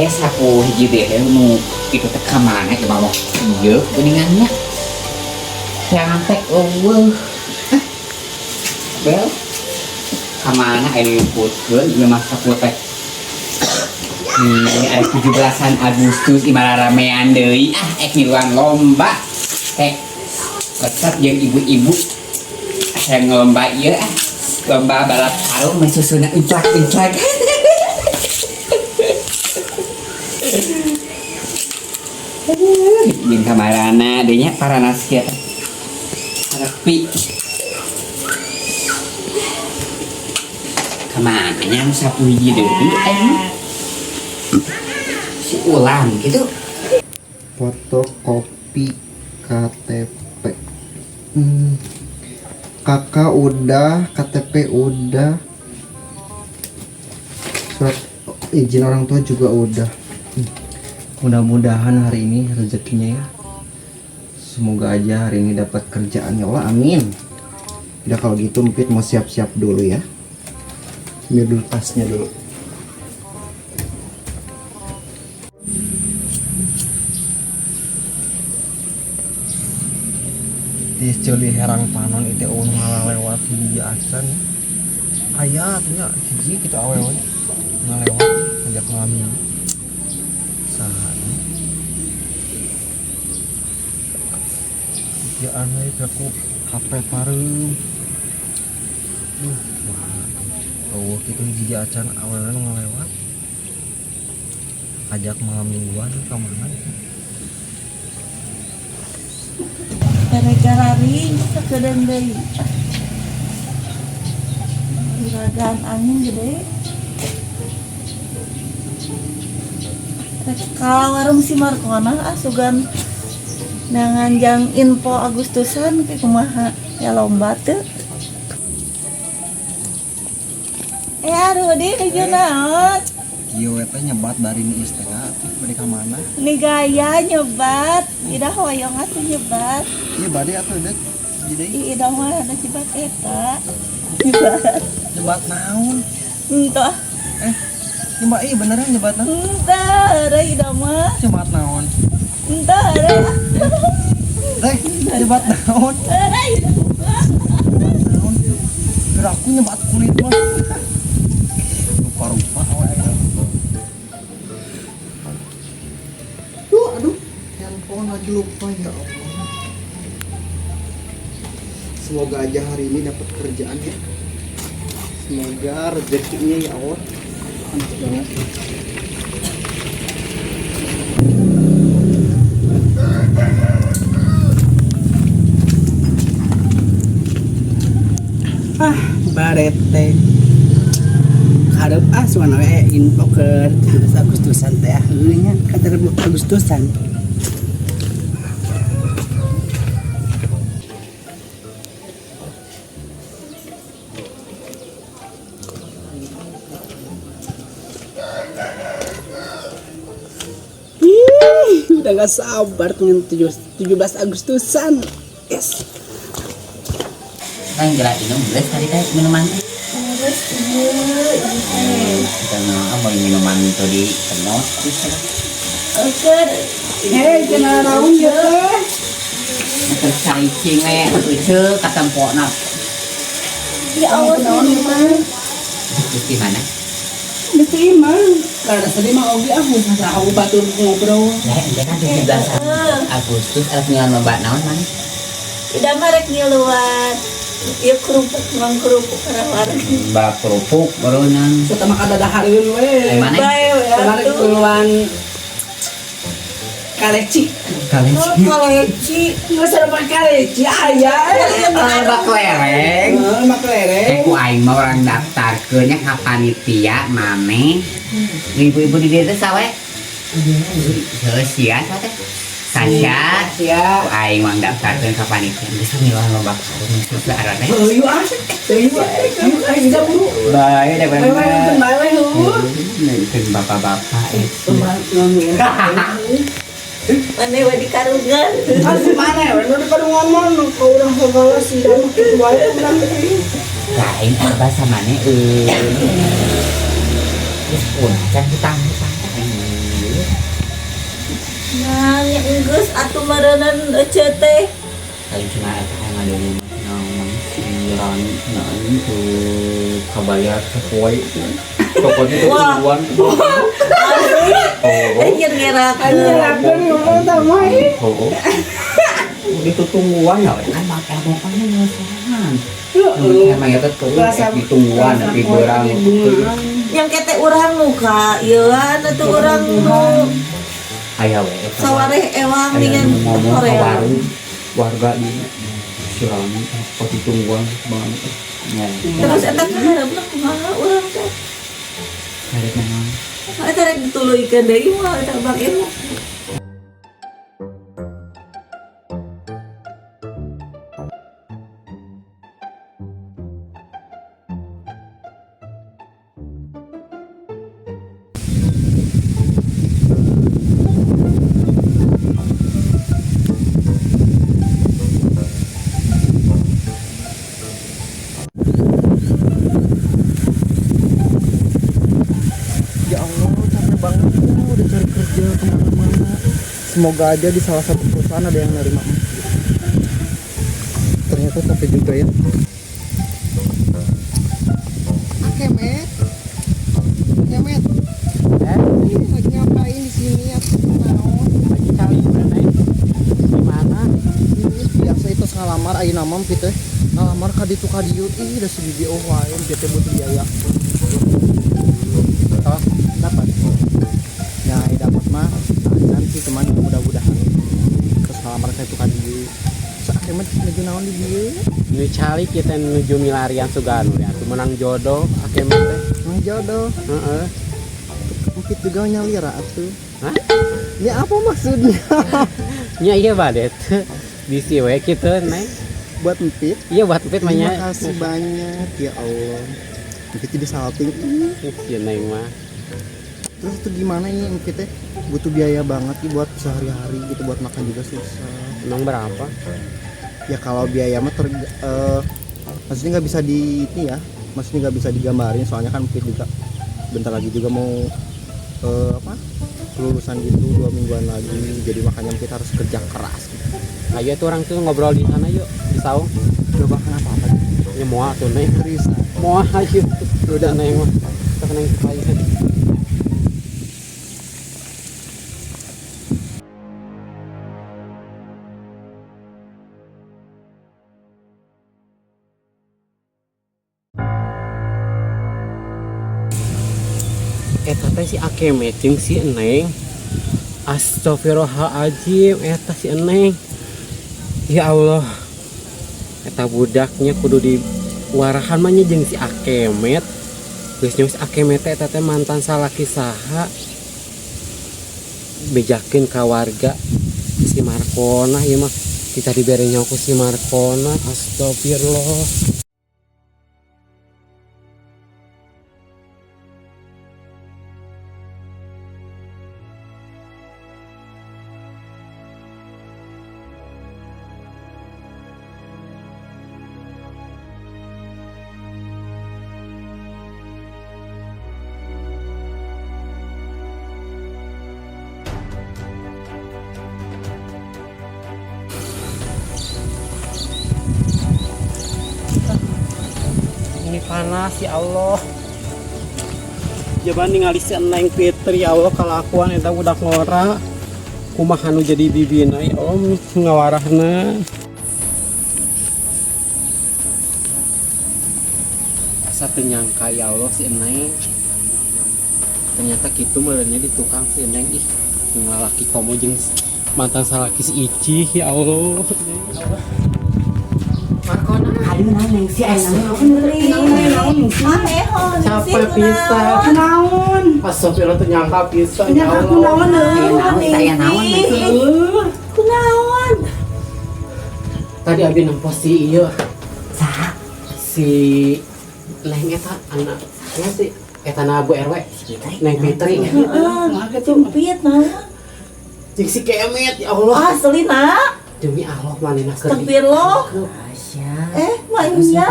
Sapu hiji deh nu itu teh ka mana ieu mah ieu geuningannya. Jangan teh eueuh. Ah. Bel. Ka mana aya nyumputkeun ieu mah sapu teh. Aya 17-an Agustus imah ramean deui. Ah, ek ngiluan lomba. Teh resep jeung ibu-ibu. Saya ngelomba ieu ah. Lomba balap karung meh susuna unclak-unclak. Jeung kamarana deui nya paranas kieu teh. Harepi. Kamana nya nu sapu hiji deui aing mah? Si Ulan gitu. Fotokopi KTP. KK udah, KTP udah, surat izin orang tua juga udah. Mudah-mudahan hari ini rezekinya ya. Semoga aja hari ini dapat kerjaan ya Allah, amin. Udah kalau gitu Empit mau siap-siap dulu ya. Ambil dulu tasnya dulu. Di ceuli herang panon itu eueuh ngalewat hiji acan. Aya atuh nya hiji kitu awewe ngalewat ngajak malam. Saha nya? Kerjaan we aku HP pareum. Duh, kumaha tuh. Eueuh kitu hiji acan awewe nu ngalewat. Ajak malam mingguan ka mana gitu. Gara-gara ring sakedeung deui. Iragan angin gede. Rek ka warung si Markona ah sugan nanganjang info Agustusan ke kumaha ya lomba teu. Aduh di nuju naon? Kieu we teh nyebat bari niis teh atuh bade ka mana? Ini gaya nyebat, ida hoyong atuh nyebat. Ieu bade atuh deuk. Jadi Ih, ida mah ada nyebat eta. Nyebat. Nyebat naon? Entah. Nyebat ieu beneran nyebat naon? Entah, ada ida mah. Nyebat naon? Entah, ada. Teh, nyebat naon? Ada ida mah. Naon? Geura aku nyebat kulit mah. Rupa-rupa awe aing. Duh, aduh, handphone lagi lupa ya Allah. Semoga aja hari ini dapat kerjaan ya. Semoga rezekinya ya Allah. Mantap banget. Ah, barete. Hareup ah suana we info ke 17 Agustusan teh heueuh nya ka Agustusan. Ih, udah gak sabar dengan 17 Agustusan. Yes. Kan jelas minum geus tadi teh minuman teh. Terus ieu ieu teh. Kita mau minuman itu di kenot bisa. Oke. Hei, cenah naon ieu teh? Terus cicing we atuh katempona. Ya Allah, Naon ieu mah? Terus di mana? Mesti imah. Karena sedih mah oge ah mun saha aku batur ngobrol. Lah ente kan 17 Agustus arek ngiluan lomba naon mana? Ida mah rek ngiluan. Ieu kerupuk mang kerupuk warga. Balap kerupuk barunan. Serta mah kadadahareun we. Eh, mana? Bae we Kemarin atuh. keluan kaleci. Oh, kaleci. Nggak serba kaleci aya. Lomba kelereng. Heeh, mah kelereng. Eh ku aing mah orang daftarkeun nya ka panitia maneh. Ibu-ibu di dieu teh sawe? Heuh sia saha teh? Sasya. Sia. Ku aing mah daftarkeun ka panitia. Geus ngiluan lomba karung geus arane. Heuh ah. Heuh ah. Aing bisa buru. Bae deh Bae we bae we heuh. Nonton bapak-bapak itu. Mana we di karungan. Ah, mana we nu pada ngomong nu ka urang segala sih da mah kitu wae urang teh. Lain abah sama ne Terus pun kan hutang-hutang teh. Geus atuh meureunnan ece teh. Lain cenah eta hayang ngadeuleu naon si Rani naon tuh kabayar sapoe. Pokoknya tuh Wah. tungguan. Asli. Oh. Eh nyer ngerakeun. Ngerakeun ngomong tah mah ih. Oh. Itu tungguan ya kan mak pokoknya nyelesaian. Heeh. Emang eta tuh ditungguan tapi berang. Yang kete urang nu ka ieuan atuh urang nu Aya we eta. sawareh ewang Aya dengan nu ngomong ka Korea. warung warga di si Rani kok ditungguan banget. Ya. Terus eta kaharepna kumaha urang teh? Karek naon? Eta rek dituluykeun deui mah eta Bang Emo. Ya Allah, capek banget ya udah cari kerja kemana-mana. Semoga aja di salah satu perusahaan ada yang nerima. Ternyata capek juga ya. Kemet, Kemet, ini lagi ngapain di sini? Aku naon? Lagi cari sebenarnya. Gimana? Ini biasa itu ngalamar ayeuna mah kitu teh. Ngalamar ka ditu ka dieu ih da si BBO wae dia teh butuh biaya. Toh dapat. Ya, dapat mah acan sih cuman mudah-mudahan terus ngalamar ka itu ka dieu. Sakemet nuju naon di dieu? Nu cari kita nuju milarian Sugano ya. Atuh menang jodoh akemet teh. Mah jodoh. Heeh. Mungkin juga nyalira atuh. Hah? Ini apa maksudnya? Nya iya badet. Bisi we kitu Neng. Buat empit? Iya buat empit mah nya. Terima kasih banyak ya Allah. Empit jadi salting. Ih. Iya Neng mah. Terus itu gimana ini empit teh? Butuh biaya banget nih buat sehari-hari gitu, buat makan juga susah. Emang berapa? Ya kalau biaya mah maksudnya nggak bisa di ini ya, maksudnya nggak bisa digambarin soalnya kan empit juga bentar lagi juga mau apa kelulusan gitu 2 mingguan lagi, jadi makanya kita harus kerja keras gitu. Ayo tuh orang tuh ngobrol di sana yuk, di saung. Coba makan apa apa gitu. Ya moal tuh Neng. Serius. Moal ayo. Udah. Neng mah. Sok Neng supaya. Eta teh si Akemet jeung si Neng. Astagfirullahaladzim, eta si Neng. Ya Allah. Eta budaknya kudu diwarahan mah nya jeung si Akemet. Geus nyaho si Akemet teh eta teh mantan salaki saha. Bejakeun ka warga si Markona ieu mah kita dibere nyaho ku si Markona. Astagfirullah. Ini panas ya Allah. Jaban ningali si Neng Fitri ya Allah kalakuan eta budak ngora. Kumaha nu jadi bibina ya Allah ngawarahna. Asa teu nyangka ya Allah si Neng. Ternyata kitu meureunnya di tukang si Neng ih jeung lalaki komo jeung mantan salaki si Icih ya Allah. Markona Aduh naon sih aya naon. Capek pisan. Naon? Astagfirullah teu nyangka pisan ya Nyangka Allah. kunaon Aya naon, saya naon, Heuh. Kunaon? Tadi abi nempo si ieu Saha? si Neng eta anak nya si eta na Bu RW. Neng Fitri. Heeh. Cumpit naon? Jeung si Kemet ya Allah. Asli nak. Demi Allah manehna keur di- Astagfirullah. Asya. Manya.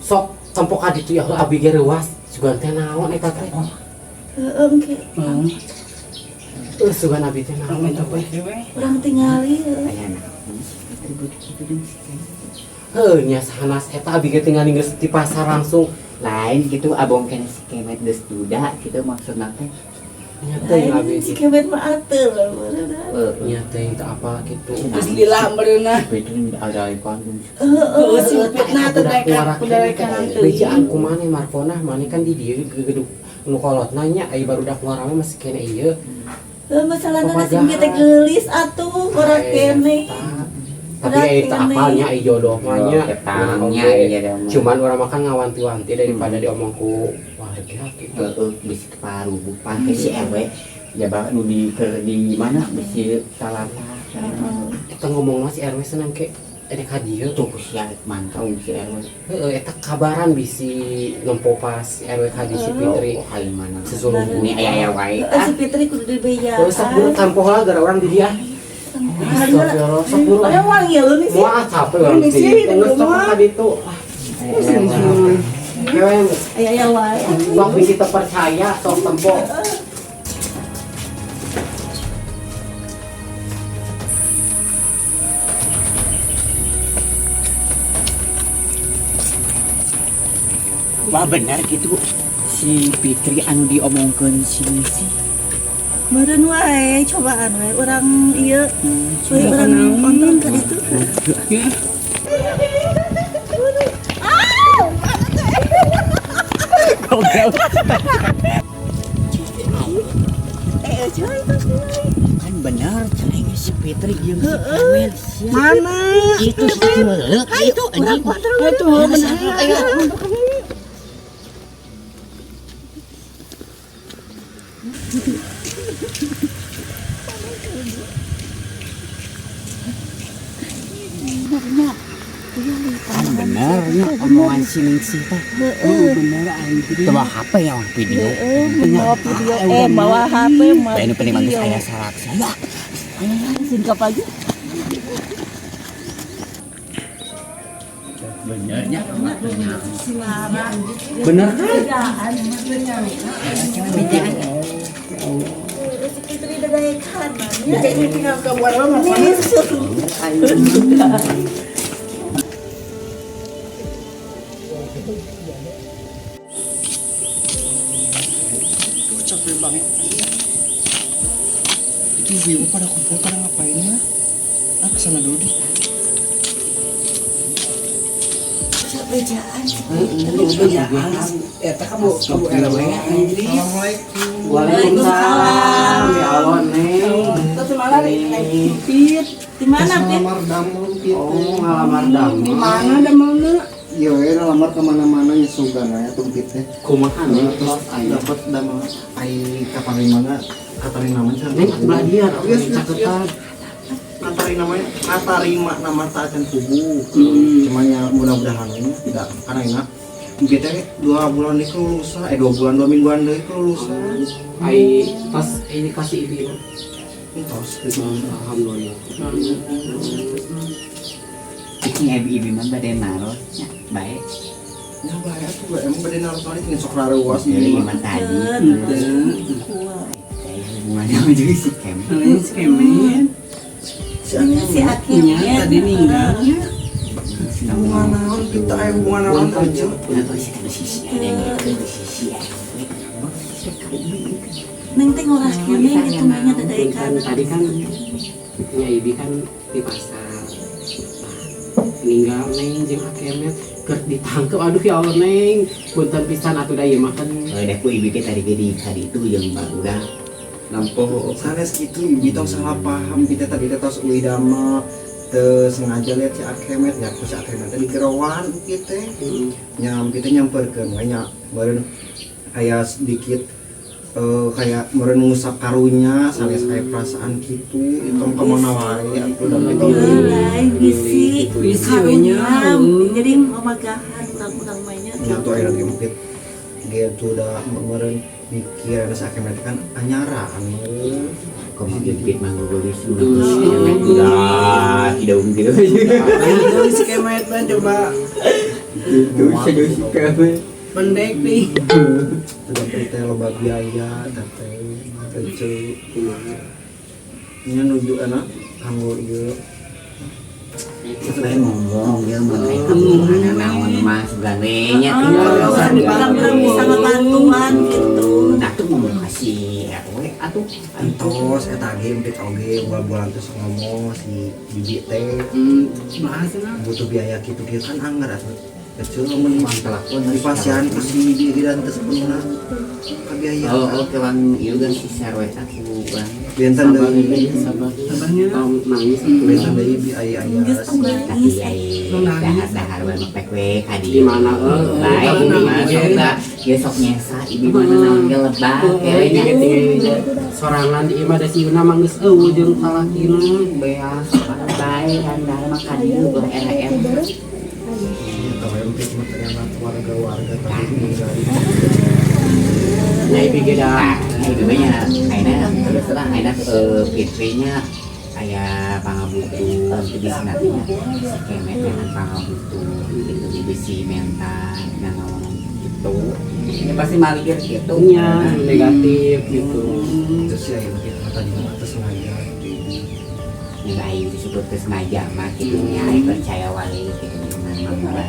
Sok tempo ka ditu ya Allah abi ge reuas. Sugan teh naon eta teh. Heeh, engke. Sugan abi teh naon eta we. Urang tingali heuh. Aya naon si Fitri budak kitu jeung si Kemet. Heuh nya sanas eta abi ge tinggal geus di pasar langsung. Lain gitu abong keneh si Kemet geus duda gitu maksudna teh. Nya teuing abi Lain si Kemet mah ateul meureun. Heeh. Nya teuing teu apal kitu. Geus lila meureunna. Fitri diadaikan jeung si Heuh si fitnah teh Budak daekan teuing. Bejaan kumaha Markonah maneh kan di dieu gedug nu kolotna nya ai barudak warame masih kene ieu. Heuh masalahna si teh geulis atuh ora kene. Tapi ai teu apalnya ai jodoh mah nya. Ketangnya iya dah mah. Cuman urang makan ngawanti-wanti daripada diomong ku warga gitu. Heeh, bisi keparubuh pangke si ewe ya bah nu di keur di mana bisi talata. Kita ngomong mah si RW senang ke ada ka dieu. Tuh sia mantau si RW. Heeh eta kabaran bisi nempo pas si RW ka di si Fitri. Oh, kai mana. Sesuruh Ini aya aya wae. Heuh si Fitri kudu dibejaan. Terus sok buru tampoh lah gara orang di dia. Astagfirullah, sok buru. Orang wangi lu nih sih. Wah, capek orang Ini sih. sih, di Terus sok rumah. tadi tuh. Kewe, Aya aya wae. sok bisi terpercaya, sok tempo. Wah benar gitu si Fitri anu diomongkeun si Misi. Meureun wae cobaan wae urang ieu urang kontrol ka ditu. Eh, coy, Kan benar cai si Fitri jeung si Kemet. Mana? Itu si Keleuk itu anjing. Itu bener. Ayo. Kan bener nya omongan si Ningsih teh. Heeh. Bener anjing. Coba HP ya orang video. Heeh, bawa video bawa HP mah. Nah, ini penting bagus saya salah saya. Singkap aja. Benernya Si Lara. Bener kan? Bejaan. Si Fitri dadaekan. Ini tinggal ke warung mah. Nih, Duh, capek banget. Itu ibu-ibu pada kumpul pada ngapain ya? Ah, kesana dulu deh. Bejaan. Bejaan. Eta ka bu RW anjing. Assalamualaikum. Waalaikumsalam. Ya Allah, Neng. Terus malah naik pit. Di mana, Pit? Ngelamar damel gitu. Oh, ngalamar damel. Di mana damelna? Iya, we ngelamar kemana-mana ya sugan ya tumpit teh. Kumaha Neng? Terus dapat damel ai katarima katarima namanya. Neng belah dia, Iya, siap, caketan. Katarima namanya katarima nama tak acan kubu. Cuman ya mudah-mudahan ini tidak karena enak. Kita 2 bulan ini kelulusan, 2 bulan 2 mingguan deui kelulusan. Ai pas ini kasih ibu. Entos gitu. Alhamdulillah. Ini ibu-ibu mah bade naros nya bae. Ya bae atuh emang bade naros tadi tinggal sok raruas Jadi ieu mah. mah tadi. Kayak hubungannya jeung si Kemet. Lain si Kemet. Si Si Nya Akhirnya tadi ninggalnya. Hubungan naon kita aya hubungan naon aja. Neng teh ngurah kene gitu nya dadaekan. Tadi kan nya ibi kan di pasar. Ninggal Neng jeung Akemet keur ditangkep aduh ya Allah Neng punten pisan atuh da ieu mah kan Udah ku ibi teh tadi ge di kadi itu jeung barudak Nampo sanes kitu ibu tong salah paham kita tadi teh tos uih damel teu sengaja lihat si Akemet ya ku si Akemet teh digerowan kitu teh. Nyam kita nyamperkeun we nya meureun aya sedikit kayak meureun ngusap karunya sanes aya perasaan kitu tong ka mana wae atuh da kitu. Lain bisi Bisi we nya. Jadi mamagahan urang-urang mah nya. Nya tuh aya lagi mungkin dia tuh udah meureun mikir ada si Akemet kan anyaran meureun. Kok mau bibit mah gugulis udah tidak gitu. Itu si Kemet mah coba Itu sedih si Kemet. pendek nih. Sudah berita loba biaya teteh. Ece Kumaha? Nya nuju anak kanggo ieu. Saya ngomong ya mun aya kabutuhan naon mah sugan we nya. Heeh, dibilang-bilang bisa ngebantuan gitu. Nah tuh ngomong kasih RW atuh. Entos eta ge empit oge bual-bualan teh sok ngomong si bibi teh Bahas cenah. Butuh biaya kitu kieu kan anggar atuh. Kecil mun Uang telepon dipasihan ku si bibi dan teu sepenuhna kabiayaan. Oh, oke bang, ieu kan si RW aku bang. Benten Sabar deui. ini, sabar. Tong nangis atuh. Benten deui bi aya aya. Geus tong Tapi nangis. ai dahar-dahar we mepek we ka dieu. Di mana, eh, Baik, eh, di mana eh, sok da ieu sok nyesa ibu mana naon ge lebak we nya. Sorangan di imah da si Yuna mah geus eueuh jeung salakina. Beas bae kan dahar mah ka dieu belah era-era. Eta we empit mah teh enak warga-warga tapi meninggal. Nya ibi ge da. Nah, itu nya ayeuna terus terang ayeuna Fitrinya aya pangabutuh teu bisa nantinya si kemet dengan pangabutuh gitu bisi menta nanaonan gitu. Ini pasti malir gitu. Nya negatif gitu. Terus sih aya empit mah tadi mah teu sengaja gitu. Nggak aing disebut teu sengaja mah kitu nya aing percaya wae kitu nya mah.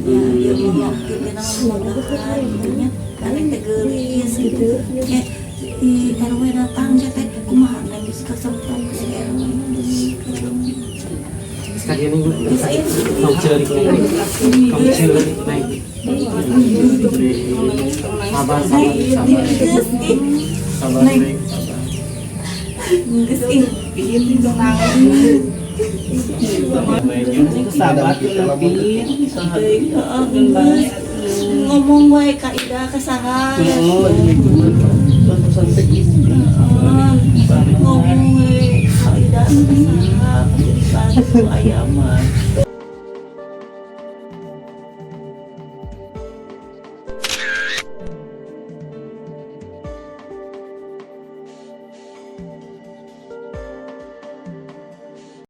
Ya, dia mah yakin mah mudah gitu nya. Balik teh geulis gitu. Eh, di RW datang teh teh kumaha neng geus kasemprot ku si RW. Sekalian nih, tong ceurik neng. Tong ceurik neng. Sabar, sabar, sabar. Geus ih, Sabar neng, sabar. geus ih. Sabar lebih. Heeh, geus. Ngomong wae ka Ida ka saha. Heeh, ngomong we ka Ida ka saha pasti dibantu aya mah.